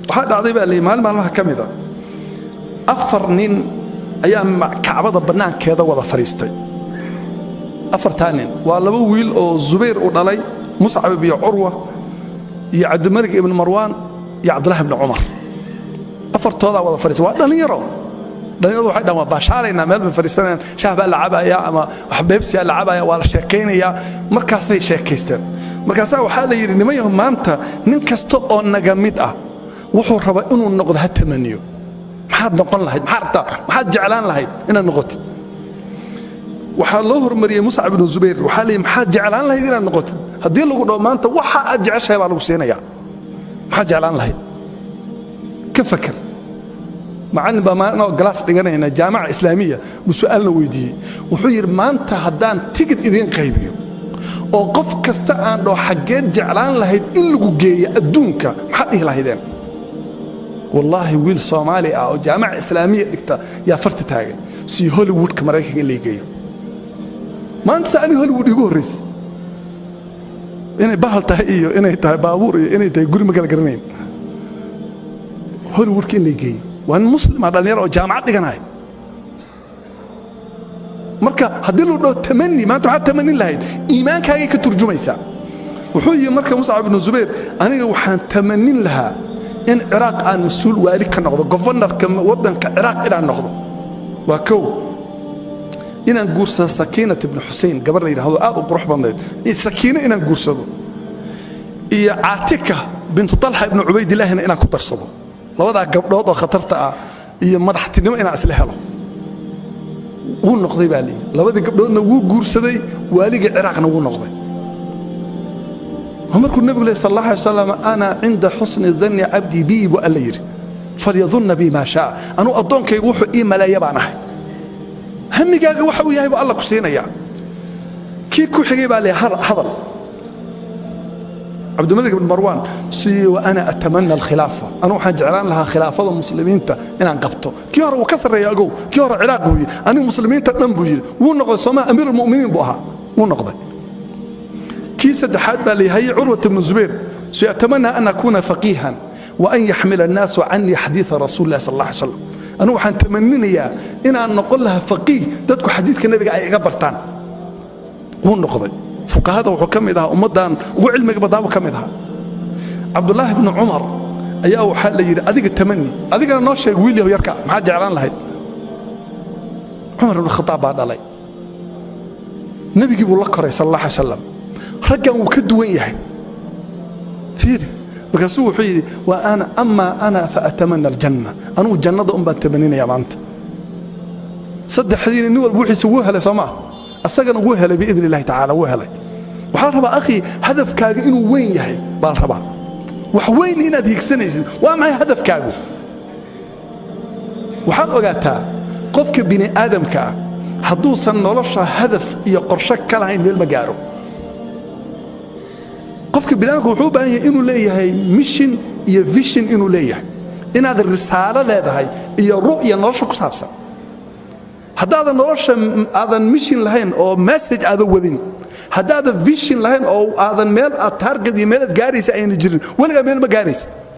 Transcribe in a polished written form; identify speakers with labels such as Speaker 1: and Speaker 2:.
Speaker 1: Waxaa dhacday baa layidhi maalin maalmaha ka mid a, afar nin ayaa Kacbada bannaankeeda wada fadhiistay. Afartaa nin waa laba wiil oo Zubayr uu dhalay, Muscab iyo Curwa, iyo Cabdimalik ibnu Marwaan, iyo Cabdullahi ibni Cumar. Afartoodaa wada fadhiistay. Waa dhallinyaro. Dhallinyaradu waxay dhahan waa baashaalaynaa, meel bay fadhiisanayaan, shaah baa la cabayaa ama wax beebsiyaa la cabaya, waa la sheekaynayaa. Markaasay sheekaysteen. Markaasaa waxaa la yidhi, niman yahu, maanta nin kasta oo naga mid ah wuxuu rabaa inuu noqdo ha tamaniyo. Maxaad noqon lahayd? Maxaad rabtaa? Maxaad jeclaan lahayd inaad noqotid? Waxaa loo hormariyey Muscab ibnu Zubayr. Waxaa la yidhi, maxaad jeclaan lahayd inaad noqotid? Haddii lagu dhaho maanta waxa aad jeceshahay baa lagu siinayaa, maxaad jeclaan lahayd? Ka fakar. Macallin baa maalin oo class dhiganayna Jaamaca Islaamiya buu su'aalna weydiiyey. Wuxuu yidhi, maanta haddaan tigid idiin qaybiyo oo qof kasta aan dhaho xaggeed jeclaan lahayd in lagu geeyo adduunka, maxaad dhihi lahaydeen? Wallaahi, wiil Soomaali ah oo Jaamaca Islaamiya dhigta yaa farta taagan, si Hollywoodka Maraykanka in lay geeyo. Maanta ani Hollywood iigu horraysay inay bahal tahay iyo inay tahay baabuur iyo inay tahay guri ma kala garanayn. Hollywoodka in lay geeyo. Waa nin Muslima, dhallinyaro oo jaamacad dhiganaya. Marka haddii loo dhaho tamani maanta maxaad tamanin lahayd, iimaankaagay ka turjumaysaa. Wuxuu yidhi marka Muscab ibnu Zubayr, aniga waxaan tamanin lahaa in Ciraaq aan mas-uul waali ka noqdo, governorka waddanka Ciraaq inaan noqdo. Waa kow. Inaan guursado Sakiinat ibnu Xusein, gabar la yidhahdo aad u qurux badnayd, Sakiine inaan guursado, iyo Caatika bintu Talxa ibnu Cubaydillaahina inaan ku darsado. Labadaa gabdhood oo khatarta ah iyo madaxtinimo inaan isla helo. Wuu noqday baa leeyihi. Labadii gabdhoodna wuu guursaday, waaligii Ciraaqna wuu noqday. Markuu nebigu leh sal allah alay wasalam, ana cinda xusni danni cabdii bii, buu Alla yidhi, falyadunna bii maa shaa. Anuu addoonkaygu wuxuu ii maleeya baan ahay. Hamigaaga waxa uu yahay buu Alla ku siinayaa. Kii ku xigay baa leeyahay hadal, Cabdimalik ibn Marwaan siiyey, wa ana atamana alkhilaafa, anu waxaan jeclaan lahaa khilaafada muslimiinta inaan qabto. Kii hore wuu ka sarreeya, agow. Kii hore Ciraaq buu yidhi, anigu muslimiinta dhan buu yidhi. Wuu noqday soomaa? Amiir almu'miniin buu ahaa, wuu noqday. Kii saddexaad baa leeyahay, Curwat ibnu Zubayr si, atamana an akuuna faqiihan wa an yaxmila annaasu canii xadiida rasuuli illahi sal allah alay slam. Anigu waxaan tamaninayaa inaan noqon lahaa faqiih, dadku xadiidka nebiga ay iga bartaan. Wuu noqday. Fuqahada wuxuu ka mid ahaa ummaddan ugu cilmiga badnaa buu ka mid ahaa. Cabdullaahi bnu Cumar ayaa waxaa la yidhi, adiga tamani, adigana noo sheeg, wiil yahow yarka, maxaad jeclaan lahayd? Cumar ibnu Khataab baa dhalay, nebigii buu la koray sal allah alay wasalam, raggan wuu ka duwan yahay, fiiri. Markaasuu wuxuu yidhi, wa ana amaa ana fa atamana aljanna, anugu jannada un baan tamaninayaa maanta. Saddexdiina nin walba wixiisa wuu helay, soo maa? Asagana wuu helay, biidn illahi tacaala wuu helay. Waxaa la rabaa, akhi, hadafkaaga inuu weyn yahay baa la rabaa, wax weyn inaad hiigsanaysid. Waa maxay hadafkaagu? Waxaad ogaataa, qofka bini aadamka ah hadduusan nolosha hadaf iyo qorshe ka lahayn, meel ma gaaro. Qofka bini aadamka wuxuu u baahan yahay inuu leeyahay mission iyo vision, inuu leeyahay inaad risaalo leedahay iyo ru'ya nolosha ku saabsan. Haddaadan nolosha aadan mission lahayn oo message aadan wadin, haddaadan vision lahayn oo aadan meel aad target iyo meel aad gaaraysa ayna jirin, weligaa meel ma gaaraysid.